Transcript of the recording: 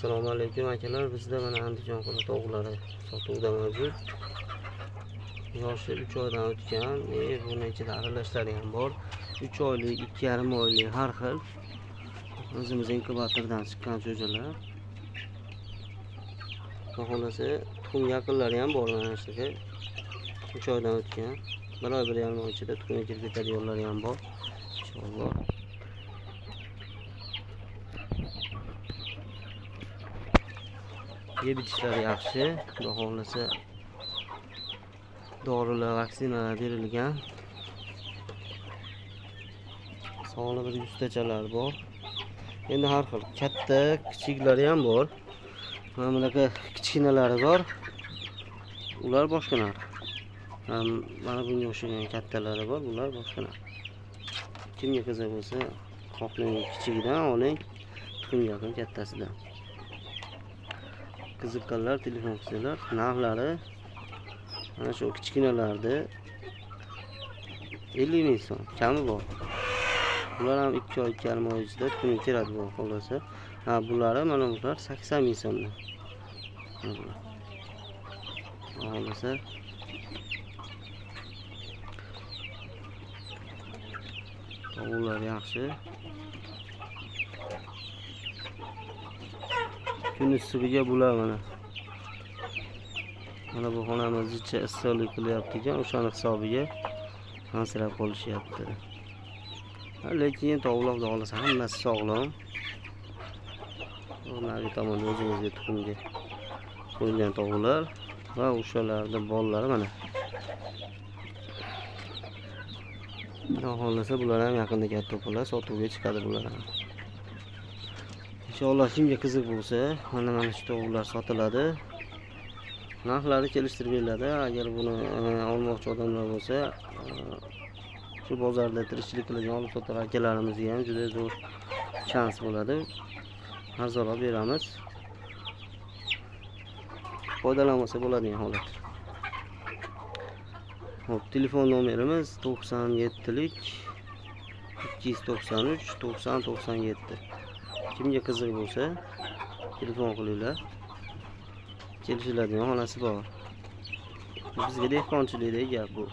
Assalomu alaykum akalar, bizda mana Andijon qo'rato'g'lari sotuvda mavjud. Yoshi 3 oydan o'tgan, buni ichida aralashlari ham bor. 3 oylik, 2,5 oylik har xil. O'zimiz inkubatordan chiqqan jo'jalar. Xudo xohlasa tuxum yaqinlari ham bor mana shunaqa. 3 oydan o'tgan. 1 oy, 1,5 oy ichida tuxumga kirib ketadiganlari ham bor. Inshaalloh. Yeb ichishlari yaxshi. Xudo xohlasa dorilar, vaksinalar berilgan. Soni bir 100 tachalar bor. Endi har xil katta, kichiklari ham bor. Mana bunaqa kichkinalari bor. Ular boshqa narx. Mana bunga o'xshagan kattalari bor, bular boshqa narx. Kimga qiziq bo'lsa, xohlang kichigidan oling, tuxum yaqin kattasidan. Qiziqqanlar telefon qilsalar, narxlari mana shu kichkinalarda 50 ming so'm kami bor. Bular ham 2 oy, 2,5 oy ichida tuxumga kiradi bu xohlasa. Ha, bulari mana bular 80 ming so'mdan. Mana bular. Xohlasa tovuqlar yaxshi. Kun issig'iga bular mana. Mana bu xonamiz ichi issiqlik qilyapti ekan, o'shani hisobiga hansirab qolishyapti. Lekin tovuqlar xudo xohlasa hammasi sog'lom. Narigi tomonda o'zimizga tuxumga qo'yilgan tovuqlar va o'shalarning bolalari mana. Xudo xohlasa bular ham yaqinda katta bo'ladi, sotuvga chiqadi bular ham. Inshaalloh kimga qiziq bo'lsa, mana shu tovuqlar sotiladi. Narxlari kelishtirib beriladi. Agar buni olmoqchi odamlar bo'lsa, shu bozorda tirikchilik qiladigan olib sotar akalarimizga ham juda zo'r shans bo'ladi. Arzonroq beramiz. Foydalanmasa bo'ladigan holat. Xo'p, telefon nomerimiz 97lik 293 90 97. Kimga qiziq bo'lsa, telefon qilinglar. Kelishiladigan xonasi bor. Bizga dehqonchilikdagi gap bu.